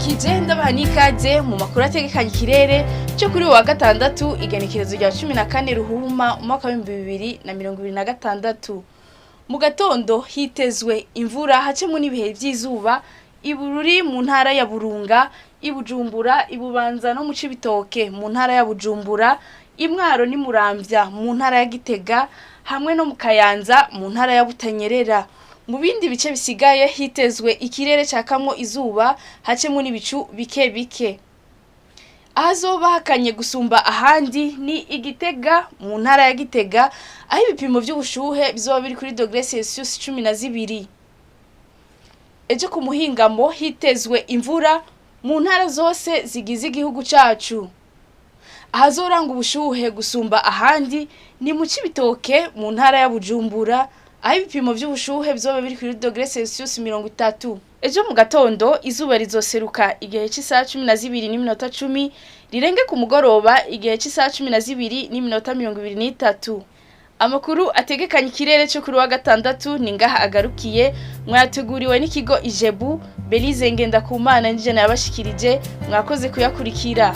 Ndabaramukije, ndabaha n'ikaze mu makuru ategekanya ikirere cyo kuri uyu wa gatandatu, igenekerezo rya 14 Ruhuma, umwaka wa 2026. Mu gatondo hitezwe imvura hacemo n'ibihe vy'izuba Ibururi mu ntara ya Burunga, Ibujumbura, Ibubanza no mu Cibitoke mu ntara ya Bujumbura, Imwaro n'i Muramvya mu ntara ya Gitega, hamwe no mu Kayanza mu ntara ya Butanyerera. Mu bindi bice bisigaye hitezwe ikirere cakamwo izuba hacemwo n'ibicu bike bike. Ahazoba hakanye gusumba ahandi ni Igitega mu ntara ya Gitega, aho ibipimo vy'ubushuhe bizoba biri kuri dogere Celsius 12. Ejo ku muhingamo hitezwe imvura mu ntara zose zigize igihugu cacu. Ahazoranga ubushuhe gusumba ahandi ni mu Cibitoke mu ntara ya Bujumbura, aho ibipimo vy'ubushuhe bizoba biri kuri dogere Celsius 30. Ejo mu gatondo izuba rizoseruka igihe c'isaha 12:10, rirenge ku mugoroba igihe c'isaha 12:23. Amakuru ategekanya ikirere cyo kuri wa gatandatu ni ngaha agarukiye. Mwateguriwe n'ikigo Ijebu. Belize Ngendakumana nije nayabashikirije. Mwakoze kuyakurikira.